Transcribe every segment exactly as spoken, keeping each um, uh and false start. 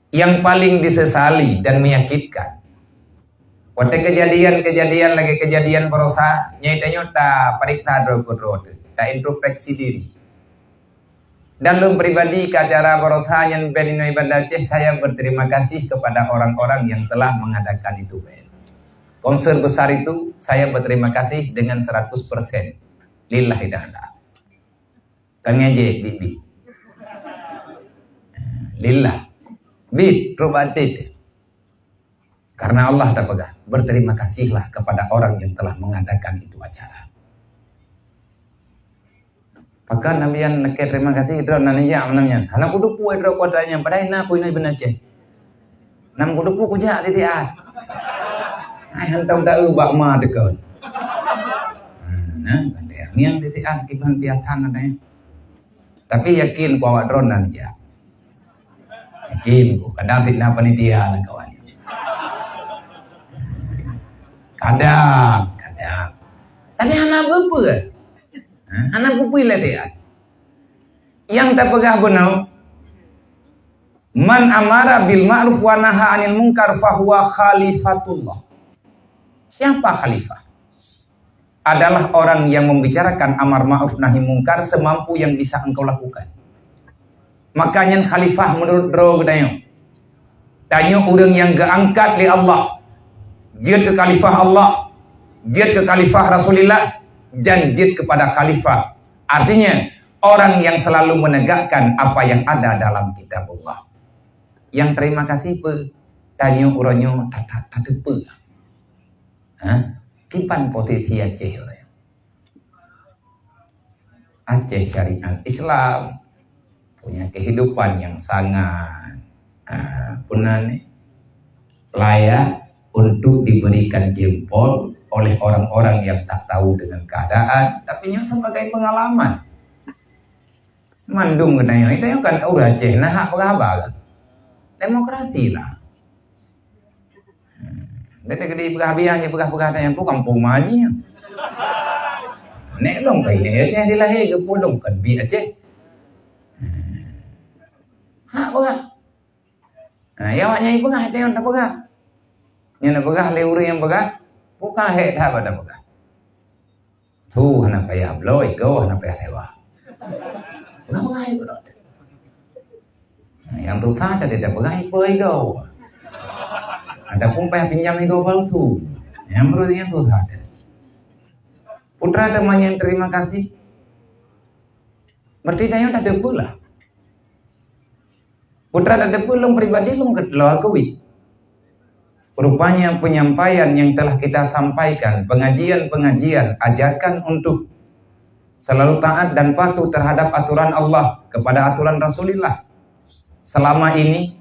Yang paling disesali dan menyakitkan, watée kejadian-kejadian lagée kejadian barosa, nyan tanyoe tapareksa droe keudroe teuh, taintrospeksi diri. Dan lôn pribadi, keu acara barosa nyan band inoe Banda Aceh, saya berterima kasih kepada orang-orang yang telah mengadakan itu band. Konser besar itu, saya berterima kasih dengan seratus persen. Lillahi ta'ala. Kan ngejek, bit-bit. Lillah. Bit, trok bak até teuh. Karena Allah tapeugah, "Berterima kasihlah kepada orang yang telah mengadakan itu acara." Pakon Nabi nyan lakée terima kasih, droe nan jak malam nyan. Hana kuteupeu droe kota nyan, padahai na ku inoe Banda Aceh. Nam kuteupeu kujak titik ah. Ai hantom taeu bak ma teuka. Hmm, nah, gandeng niang titik ah, kiban piatan ada. Tapi yakin ku awak droe nan jak. Yakin ku, kadang fitnah panitia lah kawan. Kadang, kadang. Tapi hana beupeu. Ha, hana beupeu latihan. Nyang tapeugah bunoe, "Man amara bil ma'ruf wa naha 'anil munkar fahuwa khalifatullah." Siapa khalifah? Adalah orang yang membicarakan amar ma'ruf nahi mungkar semampu yang bisa engkau lakukan. Maka nyan khalifah meunurot droe geutanyoe. Tanyoe ureuëng nyang geuangkat lé Allah, jeuet keu khalifah Allah, jeuet keu khalifah Rasulullah, dan jeuet keupada khalifah. Artinya, orang yang selalu menegakkan apa yang ada dalam kitab Allah. Nyang terima kasih peue? Tanyoe uroe nyoe that-that tateupeue. Ha? Kiban posisi Aceh uroe nyoe? Aceh syariat Islam punya kehidupan yang sangat, ah, apa nan ni, layak untuk diberikan jempol oleh orang-orang yang tak tahu dengan keadaan, tapi nyoe sebagai pengalaman. Mandum geutanyoe, geutanyoe kan ureuëng Aceh, na hak peugah haba kan? Demokrasi lah. Gata geude peugah biang je, peugah-peugah tanyong tu kampung ma ji. Nek lôn kai nek Aceh dilahé, geupulong kan bi Aceh. Hak peugah. Ha, ya awak nyang peugah, tanyong tapeugah. Nyang tapeugah lé ureuëng nyang peugah, bukan hek that bak tapeugah. Su hana payah bloe, igoe hana payah sewa. Peugah-peugah igoe. Nah, nyang susah tadi dah peugah igoe, igoe. Adapun payah pinjam igoe palsu. Nyang meureuti nyang susah tadi. Putra teuma nyang terima kasih. Berarti tanyoe dah teupeue lah. Putra dan teupeu lôn pribadi lôn keutulak akui. Rupanya penyampaian yang telah kita sampaikan, pengajian-pengajian, ajakan untuk selalu taat dan patuh terhadap aturan Allah, kepada aturan Rasulullah. Selama ini,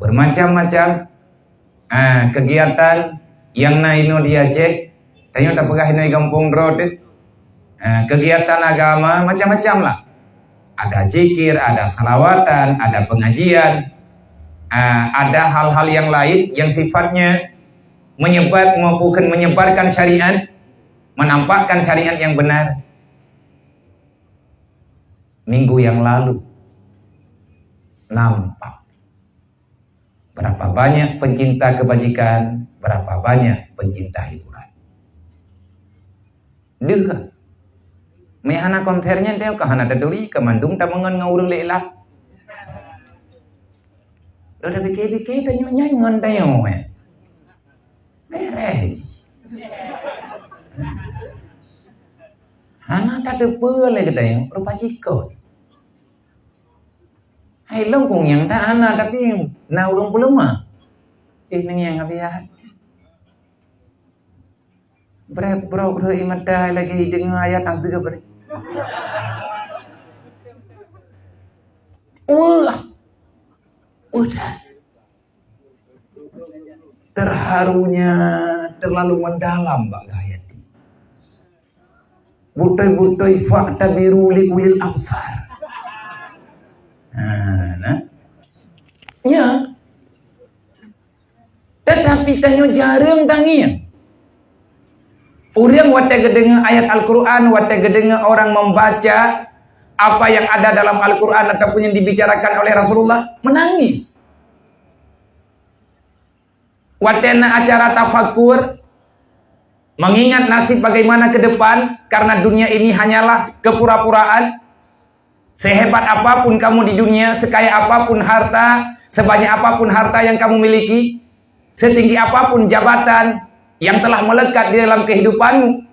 bermacam-macam, ah, kegiatan nyang na inoe di Aceh, tanyoe tapeugah inoe gampông droe teuh. Ah, kegiatan agama macam-macam lah. Ada zikir, ada salawatan, ada pengajian, ah, ada hal-hal yang lain yang sifatnya menyebar, maupun menyebarkan syariat, menampakkan syariat yang benar. Minggu yang lalu, nampak. Berapa banyak pencinta kebajikan, berapa banyak pencinta hiburan. Deuh. Meuhana konser nyan teuh ka hana taturi, ka mandum tameungon ngon ureuëng lé lah. Lôn tapike-pike tanyoe nyan ngon tanyoe, eh. Bereh jih. Hana tateupeue lé geutanyoe rupa jikot. Hai lôn kong nyang that hana, tapi na ureuëng peuleumah. Eh, nang nyang abiat. Brek brok brok imata lagi deungoe ayat tang tiga beri. Wah. Udah. Terharunya terlalu mendalam bak Gayati. Butoi-butoi fa'tabiru li ulil absar. Ha, nah. Ya. Tetapi tanyoe jareueng tangieng. Ureuëng watée geudeungoe ayat Al-Quran, watée geudeungoe orang membaca apa yang ada dalam Al-Quran ataupun yang dibicarakan oleh Rasulullah, menangis. Watée na acara tafakur, mengingat nasib bagaimana ke depan, karena dunia ini hanyalah kepura-puraan. Sehebat apapun kamu di dunia, sekaya apapun harta, sebanyak apapun harta yang kamu miliki, setinggi apapun jabatan yang telah melekat di dalam kehidupanmu,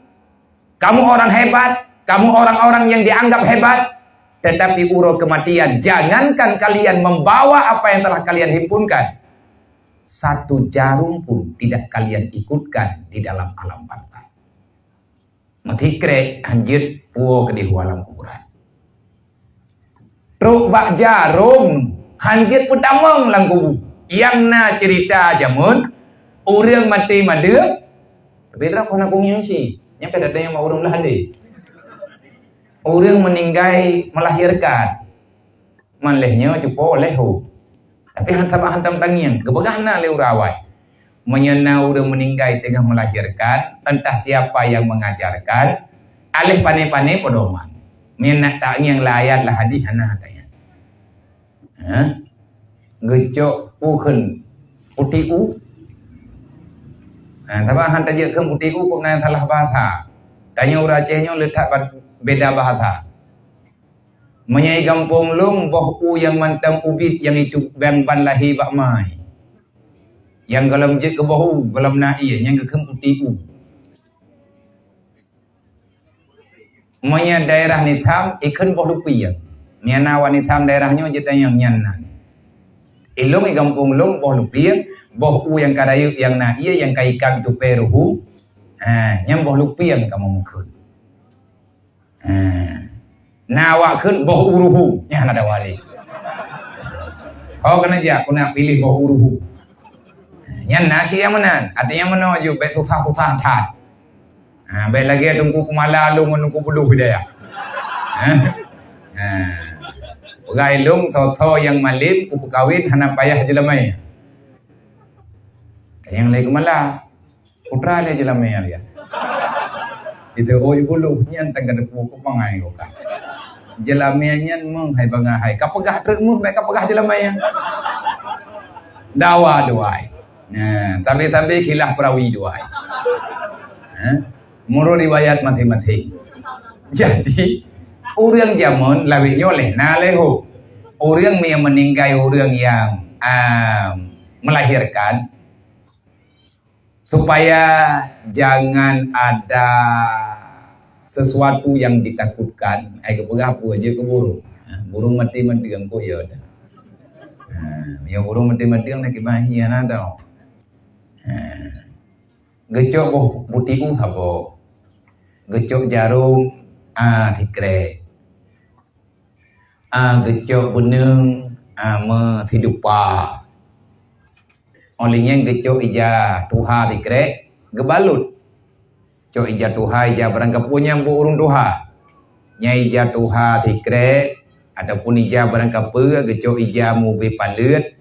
kamu orang hebat, kamu orang-orang yang dianggap hebat, tetapi uroe kematian, jangankan kalian membawa apa yang telah kalian himpunkan, satu jarum pun tidak kalian ikutkan di dalam alam barzakh. Meusikrek hanjeuet puwoe keudeh u alam kuburan. Trok bak jarom hanjeuet peutamong lam kubu. Nyang na cerita jameun ureuëng maté madeueng, tapi droe kon aku ngieng si. Nyang ka datang nyang ureuëng lah deh. Ureuëng meninggai melahirkan. Man lheueh nyoe cupo lheueh ho. Tapi han sabab hantom tangieng, geupeugah na lé ureuëng awai. Meunyoe na ureuëng meuninggai teungoh meulahirkan, entah siapa yang mengajarkan, aléh pane-pane pedoman. Meunyoe nak tangieng lam ayat lam hadis hana tangieng. Ha? Geucok u kheun puti u. Ha, sabab han tajeuet kheun puti u kok na salah bahasa. Tanyoe ureuëng Aceh nyoe le that beda bahasa. Meunyoe gampông lôn boh u nyang mantong ubit nyang itu bang ban lahé bak mai. Nyang gohlom jeuet keu boh u, gohlom na ie, nyang geukheun puti u. Meunyoe daerah Nitham, ikheun boh lupieng. Meunyoe na awak Nitham daerah nyoe jitanyong nyan nan. Ilôn i gampông lôn boh lupieng, boh u nyang ka rayeuk nyang na ie nyang ka ikat tupée ruhu. Ha, nyan boh lupieng kamoe mukheun. Ha. Na awak kheun boh uruhu, nyan ada wali. Ho keuneuk jak, keuneuk piléh boh uruhu. Nyan na si nyang meunan, artinya meunoe ju bék susah-susah that. Ha, bék lagée Teungku Kumala lôn ngon Teungku Buluh Hidayah. Ha. Ha. Peugah ilôn, soe-soe nyang malem kupeukawen hana payah jeulamé. Nyang lé Kumala. Putra lé jeulamé nyan. Itu oi bulu nyan teuka depu ku pangai ku ka. Jeulamé nyan meuh hai bangai hai. Ka peugah treuk meuh, ka peugah jeulamé nyan. Dawa duai. Nah, tapi-tapi khilaf perawi duai. Ha? Menurut riwayat masing-masing. Jadi, ureuëng jameun lawét nyoe leh na leh ho. Ureuëng yang meninggai ureuëng yang, ah, melahirkan, supaya jangan ada sesuatu yang ditakutkan. Ai geupeugah peue jeuet keu burung. Ha, burung maté-maté kok ya dah. Ha, ya burung maté-maté nak kiban hian ada. Ha. Geucok boh puti u saboh. Geucok jarom, ah, sikrek. Ah, geucok beuneung, ah, meusidupa. Óh lheueh nyan geucok ija tuha sikrek geubalot. Cok ija tuha, ija barang kapeue nyang buet ureuëng tuha. Nyan ija tuha sikrek ataupun ija barang kapeue geucok ija mubé paleuet,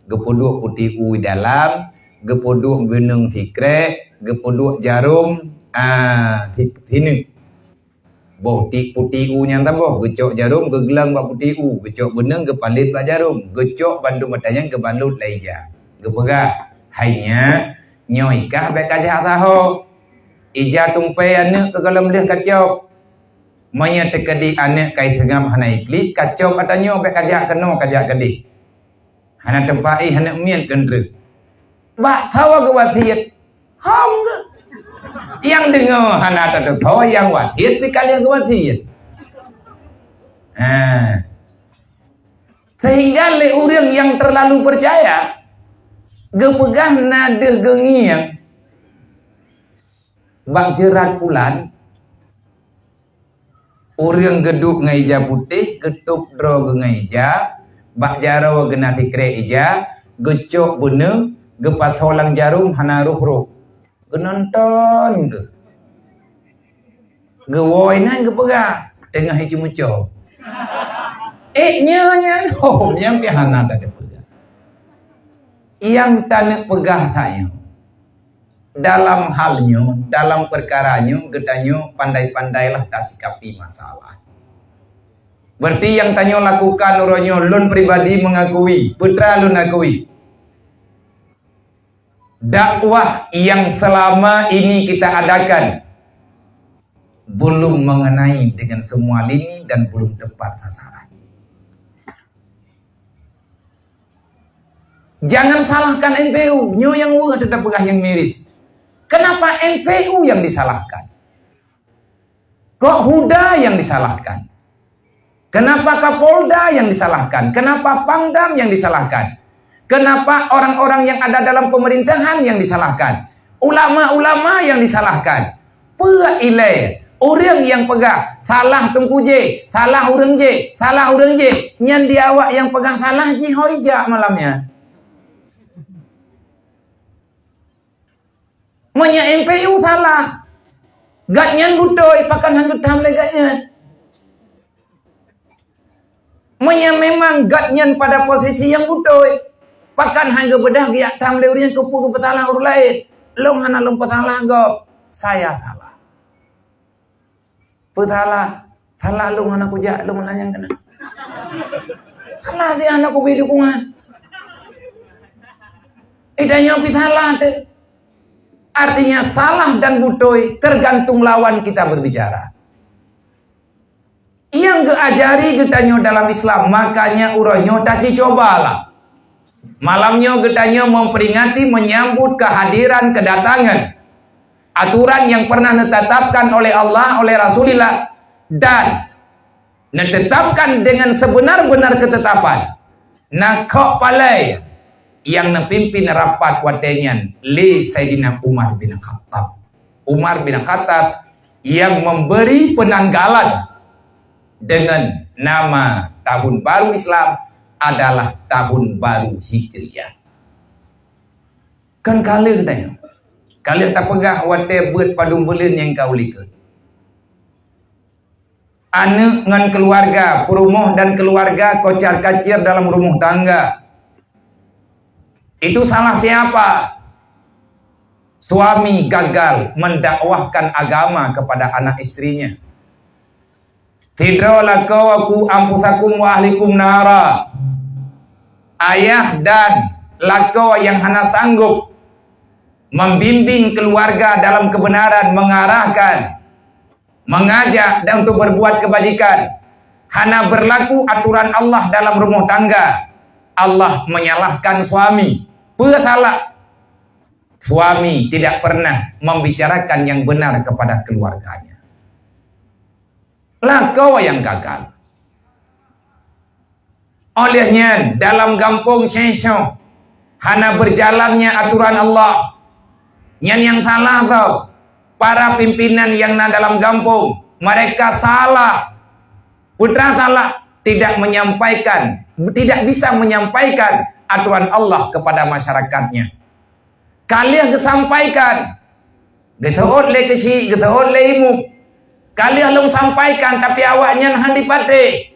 geupeuduek puti u dalam, geupeuduek beuneung sikrek, geupeuduek jarom, ah, si-, sineuk. Boh ti-, puti u nyan saboh, geucok jarom, geugeulang bak puti u, geucok beuneung, geupalét bak jarom, geucok bandum ata nyan geubalot lé ija. Geupeugah, "Hai nyak, nyoe i kah bék kajak saho. Ija tumpée aneuëk keu gohlom lheueh kacok. Meunyoe teukeudi aneuëk kai seungab hana iklik, kacok ata nyoe bék kajak keunoe kajak keudeh." Hana teumpat éh, hana miet keu treuk. Bak sawa geuwasiet. Hom geu. Nyang deungoe hana tateupeue nyang wasiet, pi ka lheueh geuwasiet. Ha. Sehingga lé ureuëng nyang terlalu percaya, geupeugah na deuh geungieng bak jeurat pulan, ureuëng geuduek ngon ija putéh, geutôb droe geuh ngon ija, bak jaroe geuh na sikrek ija, geucok beuneung, geupasoe lam jarom hana roh-roh. Geunonton geuh. Geuwoe nan geupeugah, teungoh jimeucom. Ék nyoe nyan, oh, nyang pih hana tateupeugah. Nyang taneuk peugah tanyoe. Dalam hal nyoe, dalam peukara nyoe, geutanyoe pandai-pandailah tasikapi masalah. Berarti nyang tanyoe lakukan uroe nyoe, lôn pribadi mengakui, peue teuma lôn akui. Dakwah yang selama ini kita adakan belum mengenai dengan semua lini dan belum tepat sasaran. Jangan salahkan N P U, nyoe nyang weueh teupeugah nyang miris. Kenapa N P U yang disalahkan? Kok Huda yang disalahkan? Kenapa Kapolda yang disalahkan? Kenapa Pangdam yang disalahkan? Kenapa orang-orang yang ada dalam pemerintahan yang disalahkan? Ulama-ulama yang disalahkan? Peue ilée ureuëng nyang peugah salah Teungku J, salah ureuëng J, salah ureuëng J, nyan di awak nyang peugah salah jih hôi jak malam nyan. Meunyoe M P U salah, gobnyan beutôi, pakon han geutam lé gobnyan? Meunyoe memang gobnyan pada posisi nyang beutôi, pakon han geubeudah geujak tam lé ureuëng nyang keupeue geupeusalah ureuëng laén? Lôn hana lôn peusalah gob, saya salah. Peusalah, salah lôn hana kujak lôn nanyang keunan. Salah dia hana kubri dukungan. Eh, dan nyang pih salah tu. Artinya salah dan beutôi tergantung lawan kita berbicara. Nyang geuajari geutanyoe dalam Islam, makanya uroe nyoe taci cobalah. Malam nyoe geutanyoe memperingati menyambut kehadiran kedatangan aturan yang pernah ditetapkan oleh Allah, oleh Rasulullah, dan ditetapkan dengan sebenar-benar ketetapan. Na kok palai nyang neupimpin rapat watée nyan lé Saidina Umar bin Khattab. Umar bin Khattab yang memberi penanggalan dengan nama tahun baru Islam adalah tahun baru Hijriah. Kan ka lheueh tanyoe. Ka lheueh tapeugah watée beuet padum buleuen nyang ka u likot. Aneuëk ngon keuluwarga, peurumoh dan keuluwarga kocar-kacir dalam rumoh tangga. Itu salah siapa? Suami gagal mendakwahkan agama kepada anak istrinya. Sidroe lakoe, "Qu anfusakum wa ahlikum nara." Ayah dan lakoe nyang hana sanggup membimbing keluarga dalam kebenaran, mengarahkan, mengajak dan untuk berbuat kebajikan, hana berlaku aturan Allah dalam rumah tangga, Allah menyalahkan suami. Peue salah? Suami tidak pernah membicarakan yang benar kepada keluarganya. Lakoe nyang gagal. Óh lheueh nyan, dalam gampông Syeng-Syeng hana berjalannya aturan Allah. Nyan nyang salah tau. Para pimpinan nyang na dalam gampông, mereka salah. Putra salah, tidak menyampaikan, tidak bisa menyampaikan aturan Allah kepada masyarakatnya. Ka lheueh geusampaikan, geuteuôt lé keuchik, geuteuôt lé imeum. Ka lheueh lôn sampaikan, tapi awaknyan hana jipatéh.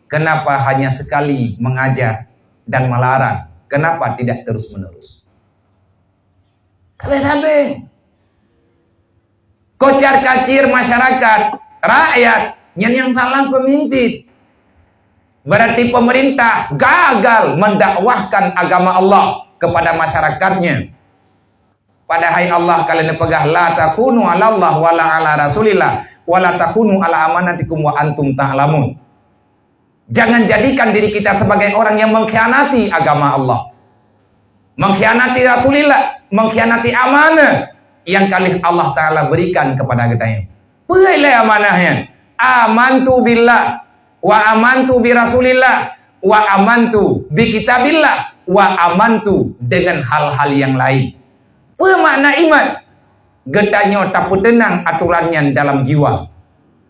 Kenapa hanya sekali mengajak dan melarang? Kenapa tidak terus-menerus? Sabe-sabe. Kocar-kacir masyarakat, rakyat, nyan nyang salah pemimpin. Berarti pemerintah gagal mendakwahkan agama Allah kepada masyarakatnya. Padahai Allah ka lheueh neupeugah, "La takunu 'ala Allah wa la 'ala Rasulillah, wa la takunu 'ala amanatikum wa antum ta'lamun." Jangan jadikan diri kita sebagai orang yang mengkhianati agama Allah, mengkhianati Rasulillah, mengkhianati amanah yang ka lheueh Allah Ta'ala berikan kepada kita. Peue lé amanah nyan? Amantu billah, wa amantu bi Rasulillah, wa amantu bi kitabillah, wa amantu dengan hal-hal yang lain. Peue makna iman? Geutanyoe tapeuteunang aturan nyan dalam jiwa.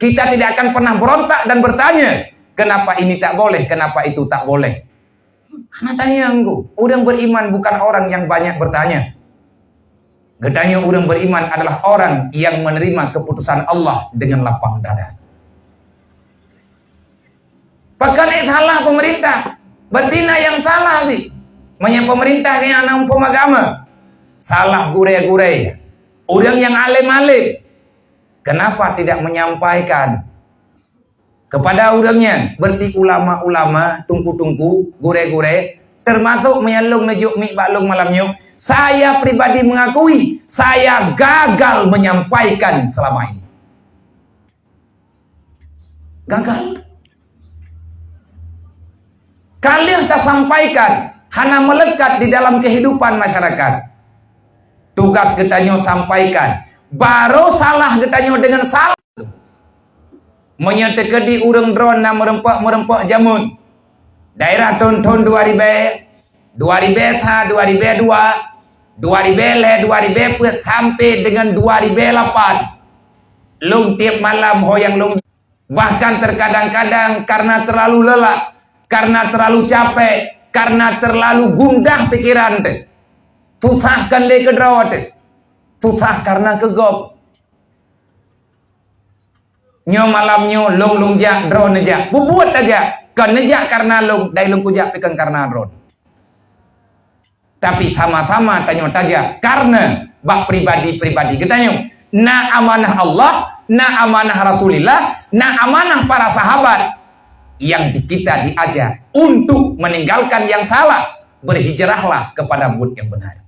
Kita tidak akan pernah berontak dan bertanya, "Kenapa ini tak boleh? Kenapa itu tak boleh?" Hana tanyong. Ureuëng beriman bukan orang yang banyak bertanya. Geutanyoe ureuëng beriman adalah orang yang menerima keputusan Allah dengan lapang dada. Pakon ék salah pemerintah? Berarti na nyang salah sih. Meunyoe pemerintah nyang na huköm agama, salah gurée-gurée, ureuëng nyang além-além. Kenapa tidak menyampaikan kepada ureuëng nyan? Berarti ulama-ulama, tungku-tungku, gurée-gurée, termasuk meunyoe lôn neujok mic bak lôn malam nyoe, Saya pribadi mengakui, saya gagal menyampaikan selama ini. Gagal. Ka lheueh tasampaikan, hana melekat di dalam kehidupan masyarakat. Tugas geutanyoe sampaikan. Barô salah geutanyoe deungon salah. Meunyoe teukeudi ureuëng droe na meureumpok-meureumpok jameun, daerah thon-thon dua ribèe, dua ribèe sa, dua ribèe dua, dua ribèe lhèe, dua ribèe peuet, sampai deungon dua ribèe lapan. Lôn tiep malam ho nyang lôn, bahkan terkadang-kadang karena terlalu lelah, karena terlalu capek, karena terlalu gundah pikiran teuh. Susah kon lé keudroe teuh. Susah karena keu gob. Nyoe malam nyoe lôn, lôn jak, droe neujak. Bubuet tajak. Kon neujak karena lôn, dai lôn kujak pi kon karena droe. Tapi sama-sama tanyoe tajak karena bak pribadi-pribadi geutanyoe. Na amanah Allah, na amanah Rasulillah, na amanah para sahabat yang di-, kita diajak untuk meninggalkan yang salah, berhijrahlah kepada buet yang benar.